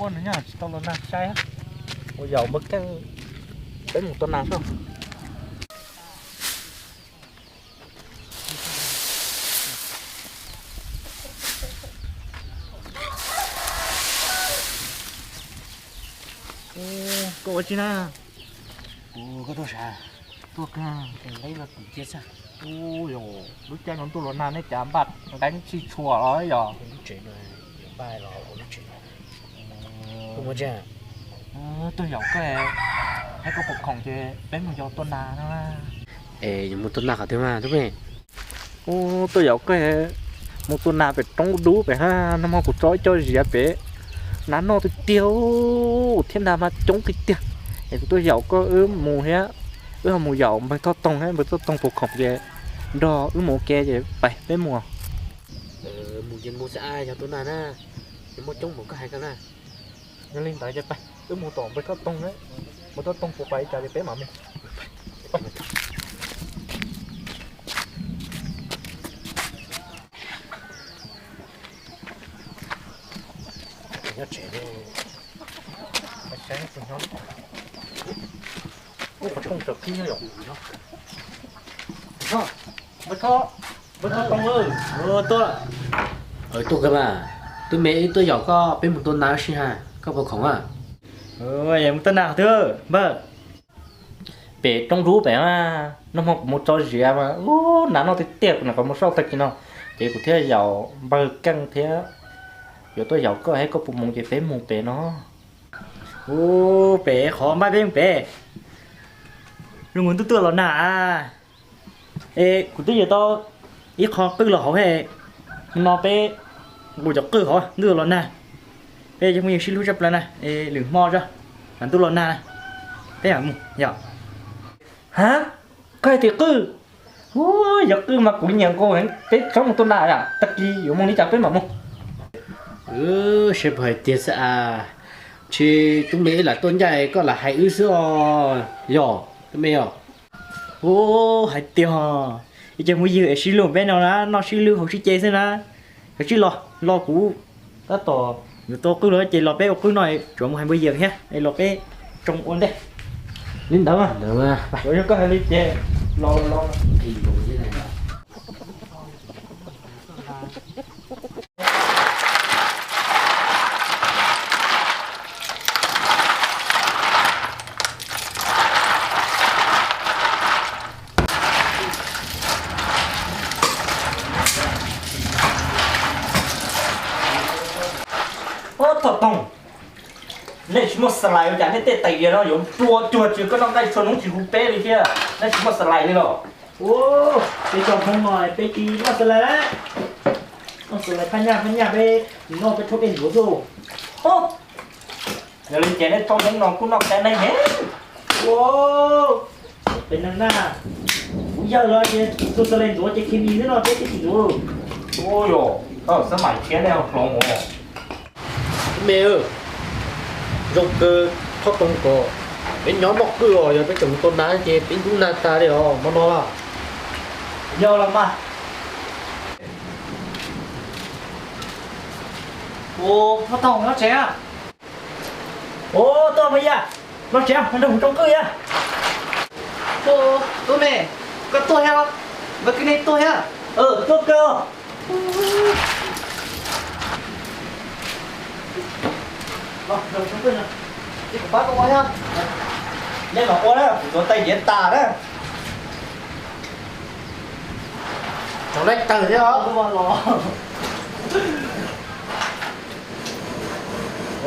Nws nyob tsis tau los nag saib. Ua yaum npawg Keej, peb mus tua nas soj. Koj ua tsi na? Kuv, koj tuaj sav? Tuaj kag, nqeeb los tim cia xwb. Ub, yog lub caij no ntuj los nag nej cas npaj nqeeb tsis tshua los yog? Lub tsev no yuav npaj los ua lub tsev. Tuaj yaum koj, hais koj puas khoom ces peb mus yos tua nas no. Es yuav mus tua nas qhov twg mas tub me? Ub, tuaj yaum koj, mus tua nas pem roob dub pem hab, nag hmo kuv tso ib co ziav pem, nas noj tiag tiag thiab, nas mas coob tiag tiag. Es kuv tuaj yaum koj wb mus thiab, wb ho mus yaum npawg Thoj Toog thiab, npawg Thoj Toog puas khoom ces nrog wb mus ua ke ces pais peb mus. Mus ces mus xwb, yog tua nas na, nws muaj coob npaum koj hais ko na. Yog li ntawd ces pais wb mus tom npawg Thoj Toog, npawg Thoj Toog puas pais li cas ces peb mam mus. Nyob tsev, ub, qhov rooj tsaws qhib nyob yom. Npawg Thoj, npawg Thoj Toog, tuaj. Tuaj kawg mas, tub me wb tuaj yaum koj peb mus tua nas ua si ha, koj puas khoom a? Mus tua nas qhov twg npawg? Pem roob dub pem, nag hmo kuv mus tso ziav mas ub, nas noj tiag tiag, kuv nyuam qhuav mus xauj tag kis no ces kuv thiaj yaum npawg Keej thiab yuav tuaj yaum koj, hais koj puas mus ces peb mus pem no. Ub, pem qhov npaj peb mus pem, zoo nkaus ntuj tuaj los nag. Es kuv twb yuav tau ib qho qwj los hauv, no peb nqus cov qwj hauv, ntuj los nag. Peb cov phooj ywg sib hlub tshaj plaws na, es lwm hmo tso, ntuj los nag na, peb mam mus yom. Ha, koj hais tias qwj? Ub, yog qwj mas kuv nyiam nkaus heev, peb txhob mus tua nas, tag kis yuav mus li cas peb mam mus. Seb puas hais tiag xwb as, tsis tub me wb lam tuaj ncaj koj lam hais wb xwb os, yog tub me yog. Ub, hais tiag, ib co phooj ywg es sib hlub peb no na, noj sib hlub haus sib ce xwb na. Kav tsij los, los kuv tab tom yuav tau qwj los ces los peb ua qwj noj, tsuas mus hais npawg Yias thiab es los peb tsoo ua ntej. Li ntawd mas, koj hais li ces los los. Ob, Thoj Toog, nej tsis muaj xas lais ua cas nej tej tais diav no yuav nplua cuag tsis, koj noj nqaij txhua hnub tsis hu peb li thiab, nej tsis muaj xas lais li los? Ub, peb cov Hmoob no peb tsis noj xas lais, noj xas lais phaj nyaj phaj nyaj peb noj peb thaub dej ntxuav xwb. Yog li ces nej thaub dej no kuj noj qab neeg heev. Peb neeg na, kuv yawg los ces tus xas lais ntxuav ces khi mi xwb no peb tsis ntxuav. Ub, yog xab maim thiab nej hloov mus. Me, zoo kawg Thoj Toog kom peb nyob noj qwj os, yog peb tseem mus tua nas ces peb ntub nag tag li os hmo no. Yog los mas. Ua, Thoj Toog, nyob tsev a? Ua, tuaj mas yog, nyob tsev, nrog kuv tsoo qwj yog. Tub me, koj tuaj thiab los? Npawg Kwj Neeg tuaj thiab? Tuaj kawg. Los, nrog kuv tsoo qwj no. Ces kuv pab koj ua thiab. Nej mam ua na, kuv tuav tais diav tas na. Tsaus ntaub tawg thiab os.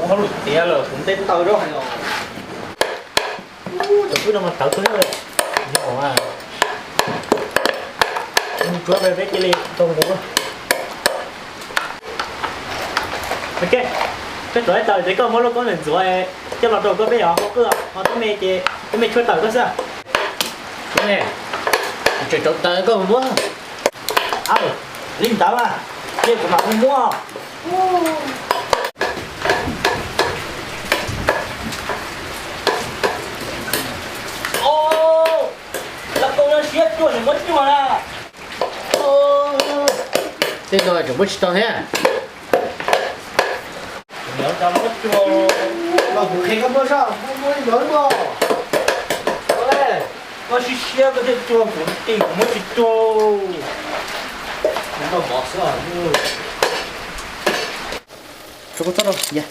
Ua lub tiav lawm kuv nte taw rau hais os. Cov pwb no mas tawv kawg li. Yog mas, mus tsuav peb cia li tau nqus. Ok, peb tuav tais ces koj muab lub kaub ntawm ntxuav coj los rau koj peb yog hau qwj, ho tub me ces tub me tshuaj tawm koj xwb. Tub me, tseem tsaus taws koj muab. Aw, li ntawd mas, ces kuv mam mus muab. Lauj, koj siab cuag tseem muab cuag na. Tej no tseem muab tsis tau thiab. Cov muab cuag los kuv qhia koj muab zoj, muab muab li no muab. Koj siab siab koj thiaj cuag kuv, kuv muab tsis cuag. Noj mov xwb. Tso koj txob rau, ya.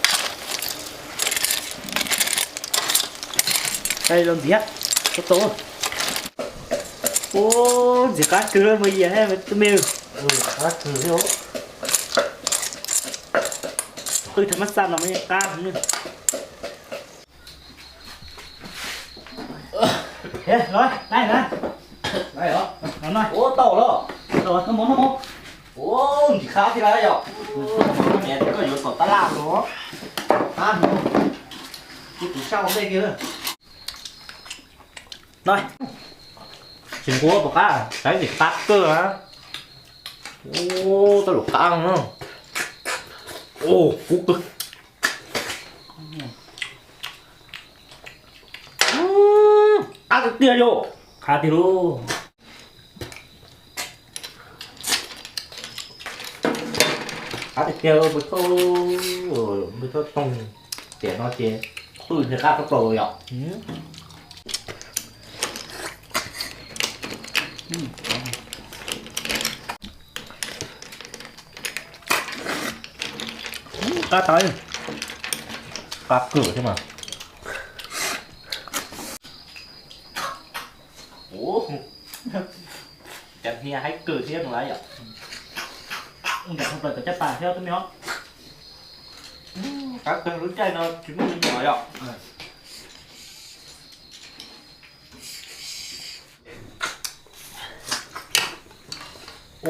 Los ntxiv, txob tau. Ub, ntxim qab kawg mas yam he tus me. Qab kawg thiab. Qwj thaum mab xaj no mas yeej qab heev. Los, noj na. Ua tau lawm. Noj mov, noj mov. Ua, ntxim qab thiab lawm yom. Niam koj yuav tom tab laj los. Qab heev. Tus sab ua ntej kiag. Noj, tsis nquab puas qab, saib ntxim qab kawg na. Ub, tau lus qab no. Ub, kub kawg. Qab tiag tiag yom. Qab tiag lauj. Qab tiag tiag, npawg Thoj, npawg Thoj Toog tiam no ces qwj thiaj qab tau yom. Qab tau, qab kawg thiab mas. Ub, cov hnia haib kawg thiab no lawm yom. Ntawm hauv plaws cov caj pas thiab twb me os. Qab kawg, lub caij no tsis muaj me nyuam yom.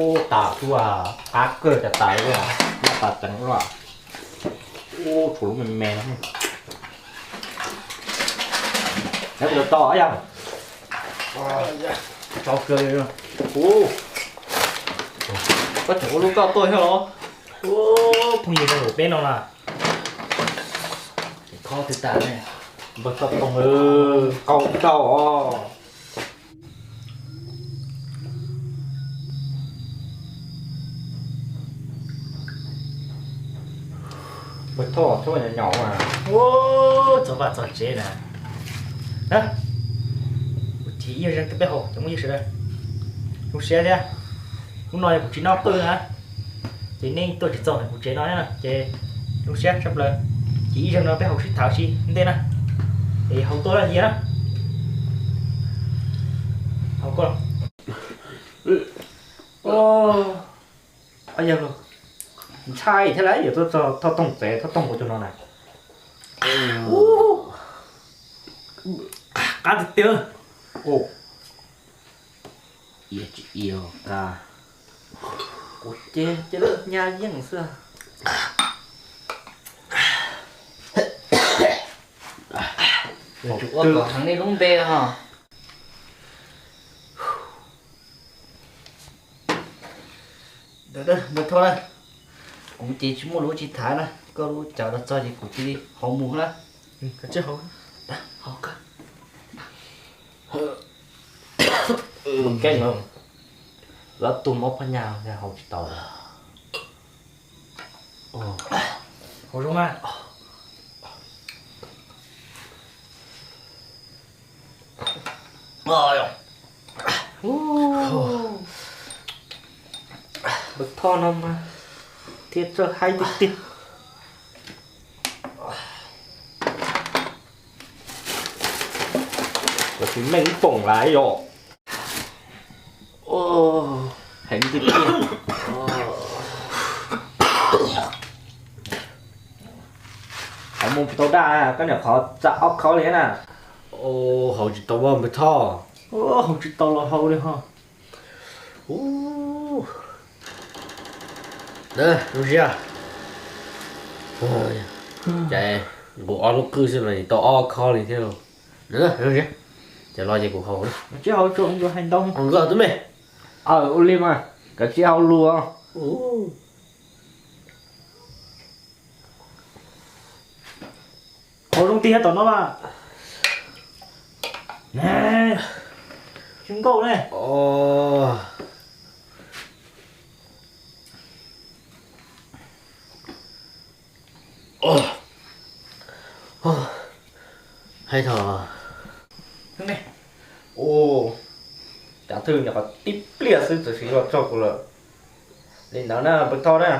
Ub, tas xwb, qab kawg tas tas li, noj tas ceev lawm. Ub, tshuav lub me me no. Neb puas tau tso yom? Tso kawg li. Ub, koj tseem ua lub koj tuaj thiab los? Ub, phooj ywg zoo peb no na. Kho twb tas ne. Npawg Thoj Toog, qau ntau os. Npawg Thoj, txhob nyom nyom mas. Ub, txog vaj txog tsev na. Kuv thim ib zaug rau peb haus cov phooj ywg sawv daws. Zoo siab thiab. Hnub no yog kuv tsis noj qwj na, ces nej tuaj tsis txog ntawm kuv tsev no thiab na, ces zoo siab tshaj plaws. Ces ib zaug no peb haus sib tham ua si ntej na. Es haus tuaj na, yig na. Haus koj. Yog ntshai thiab lawm, yuav tuaj txog Thoj Toog tsev, Thoj Toog ua cov no na. Qab tiag tiag. Ia tsis ia qab. Kuv ces cia li nyab yeej xwb. Yuav tsum ua kom heev li lub npe ho. Npawg Thoj na, kuv ces tsis muaj lus tsis tham na, koj lub cav los txog ces kuv cia li haus mus na. Haus koj. Keej, lawv tus mob phaj nyaj haus tsis tau. Haus zoo na. Npawg Thoj no mas thiab txawj haib tiag tiag. Koj tsis meej ib poom lawm yom. Heev tiag tiag. Qhov muag puas tau daj, koj niam qhov tsa ob khau li na. Haus tsis tau, Npawg Thoj. Haus tsis tau los haus li ho. Zoo siab. Ces nqus ob lub qwj xwb los tau ob khau li thiab lauj. Zoo siab. Ces los ces kuv haus. Tsis haus tsuas hais ntau. Nkauj twb me. Ua li mas, koj tsis haus lus. Haus zoo tiag tom no mas. Tsis nkauj ne. Hais thaum, ua, cas thwj nyuam qhuav tib pliag xwb txawm sim los txog kuv lawm. Li ntawd na Npawg Thoj na,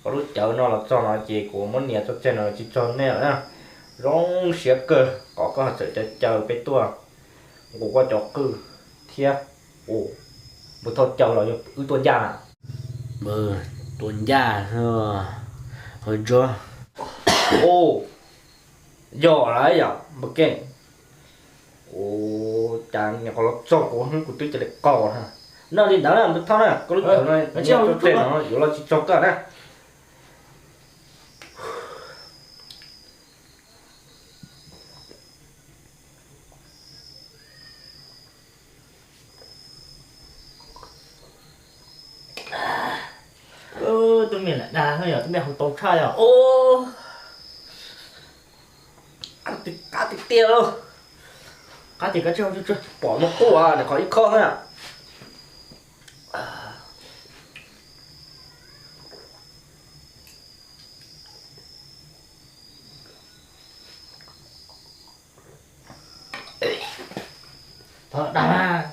koj lub cawv no los txog no ces kuv muab nias tso tseg no tsis txog nej lawm na. Zoo siab kawg qhov koj txawm caw caw peb tuaj nqus koj cov qwj thiab. Ua, Npawg Thoj caw los yog wb tuaj ncaj na? Tua ncaj, ho ntsuab. Ua, yog lawm yom Npawg Keej. Ua, cas nyuam qhuav los txog kuv, kuv twb cia li qaug na. No li ntawd na Npawg Thoj na, koj lub cawv no yuav los tsis txog koj na. Tus me lam dag no yog tus me haus tau tshaj yog. Qab tiag tiag lauj. Qab tiag koj tsis haus tsuag tsuag. Pom no quaj nws qhov ib khob na. Thov dag.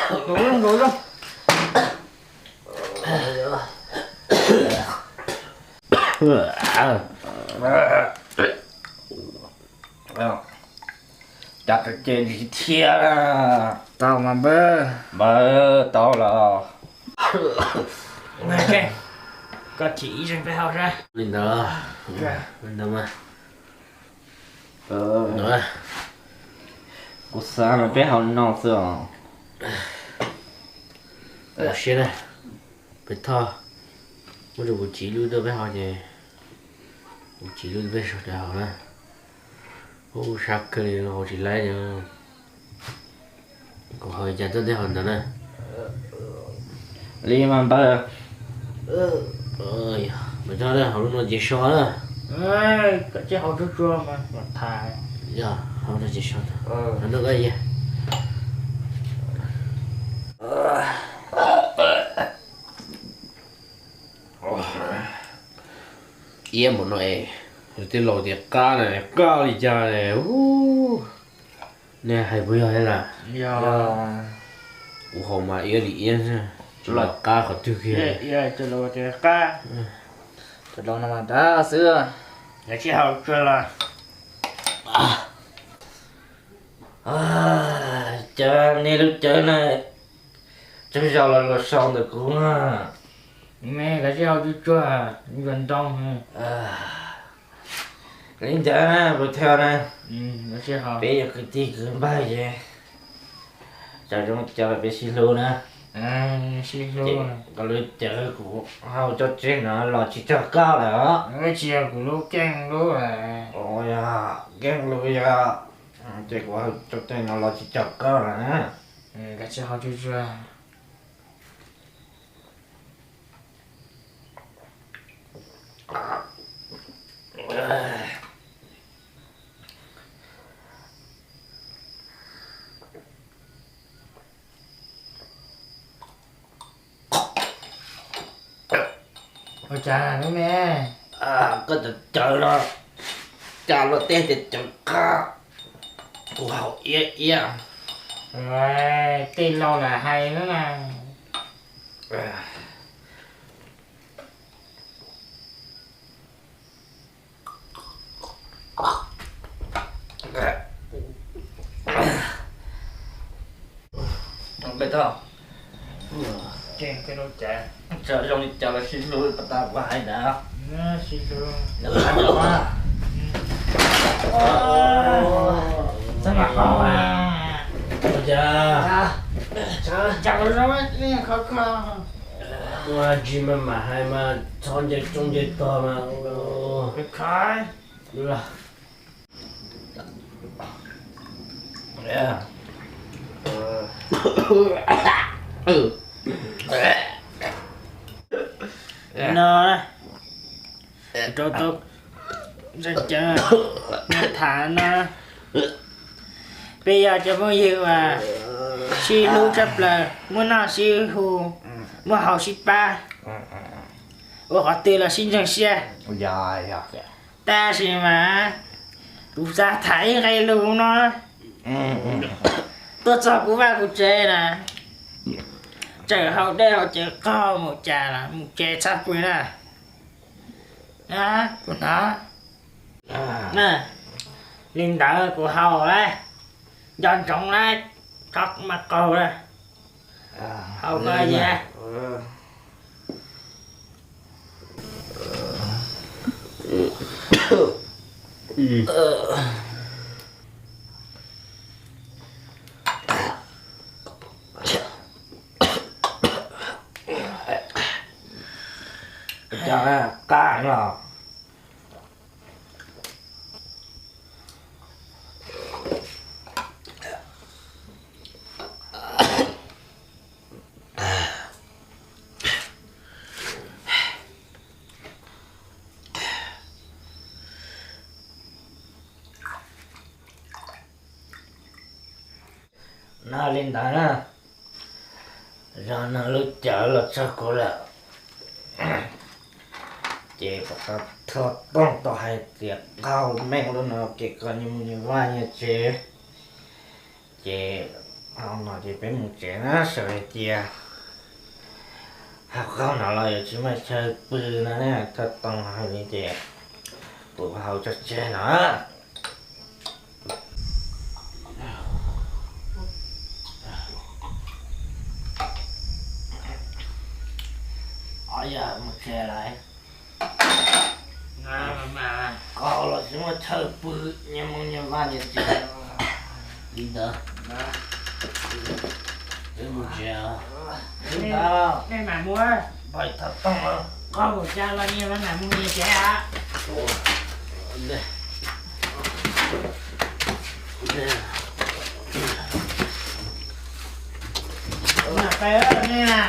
Nkaus zoo, nkaus zoo. Cas txawm ces ntsis thiab. Tau mas npawg. Npawg tau los. Koj thim ib zeeg peb haus saib. Li ntawd, li ntawd mas. Kuv xav mas peb haus no xwb os. Ua siab na, peb thoj, muab rau kuv txiv lub tuaj peb haus ces, kuv txiv lub peb sawv daws haus na. Ub, sab kawg li, haus tsis laib li. Kuv haus cas tuaj tej haus ntawd na. Li mas npawg. Npawg Thoj na, haus lub no ces so na. Koj tsis haus tsuag tsuag mas tham. Yog, haus no ces so. Haus no koj. Iab npaum no es, yog tij laug tias qab na, qab li cas ne? Nej hais puas yog thiab na? Kuv haus mas iab li iab, tsis los qab qhov twg kiag. Cov laus no mas dag xwb. Yog tsis haus tsuag los. Cov nej lub cawv na, tsaug zog los luag sau ntawm kuv na. Me koj tsis haus tsuag tsuag, yuav ntoo. Li ntawd na Npawg Thoj na, peb yog kwv tij kwv npawg ces txawm zoo li cas los peb sib hlub na. Koj lub cawv kuv haus tso tseg no los tsis txog koj lawm. Tsis yog kuv lub, Keej lub. Yog Keej lub yog, ces kuv haus tso tseg no los tsis txog koj lawm na. Koj tsis haus tsuag tsuag. Ua cas lub me, koj cov cawv no cas luag tej tias cawv qab, kuv haus iab iab. Tej laus lam hais na. Npawg Thoj, txawm zoo li cas los sib hlub puas tas kuv hais ntawd. Sib hlub. Ua cas, ua tsis mas mam hais mas txhob nce tsoob nce tog mas. No, rau tau, tseem ceeb, tham no, peb yog cov phooj ywg uas sib hlub tshaj plaws, muaj noj sib hu, muaj haus sib pab, ua qhov twg los sib ntseeg siab. Tab sis mas Kuv xav tham ib nqe lus no, tuaj txog kuv vaj kuv tsev na, tseem haus dej haus cawv qaug mus cas los mus tsev txhob pw na. Kuv hnov na, li ntawd kuv haus lawm, nco ntsoov lawm, txhob mas qaug lawm, haus koj cia. Cov qab no. No li ntawd na, zaum no lub cawv los txog kuv lawm, ces kom tau thov tooj tau hais tias qaug meej lub no ces koj nyias mus nyias vaj nyias tsev. Ces hauv no ces peb mus tsev na, sawv daws cia. Haus qaug no los yuav tsis muaj chaw pw no ne, thov tooj hais li ces kuv haus tso tseg no. Yog mus tsev lawm, qaug los tsis muaj chaw pw, nyias mus nyias vaj nyias tsev li ntawd. Peb mus tsev. Li ntawd, nej mam mus, pais thov tooj, qaug npaum cas los nyias mam mus nyias tsev. Mam pais nej na.